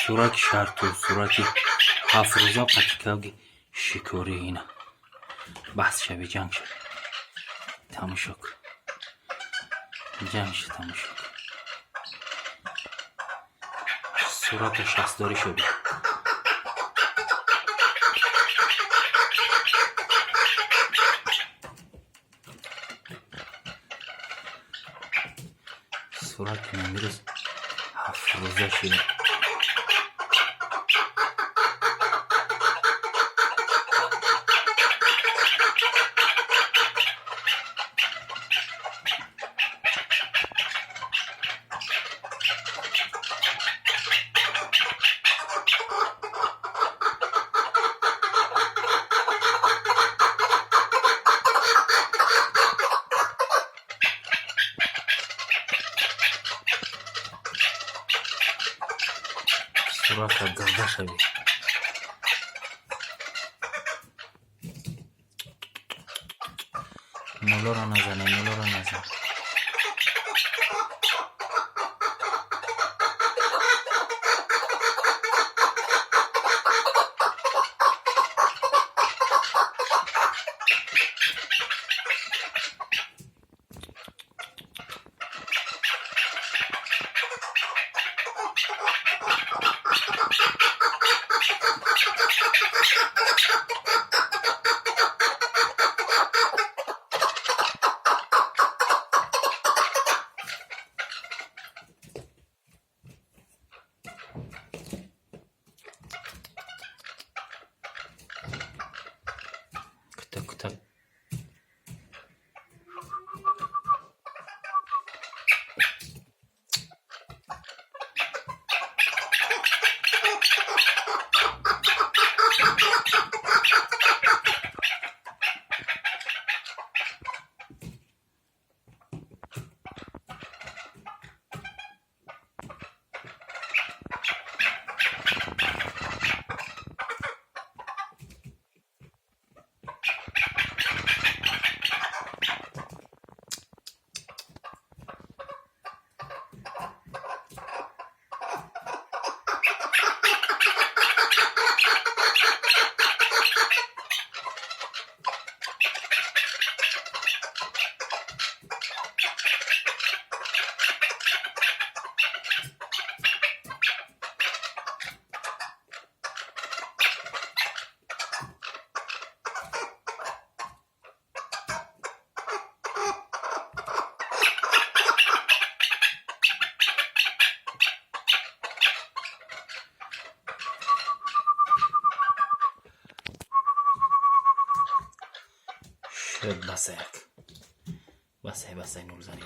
Сурати шарту сурати 7 рӯза қатикаги шикорӣ. Ина баҳс шави, ҷанг шави, тамошо кун, ҷанг ша, тамошо кун. Сурата шахсдорӣ шави. Сурати намирӯз 7 рӯза шуда. Сурата гирда шавӣ. Нулоро назане, нулоро назан. Кута, кута. Шуд, басаяк, басай, басай, нулзанӣ.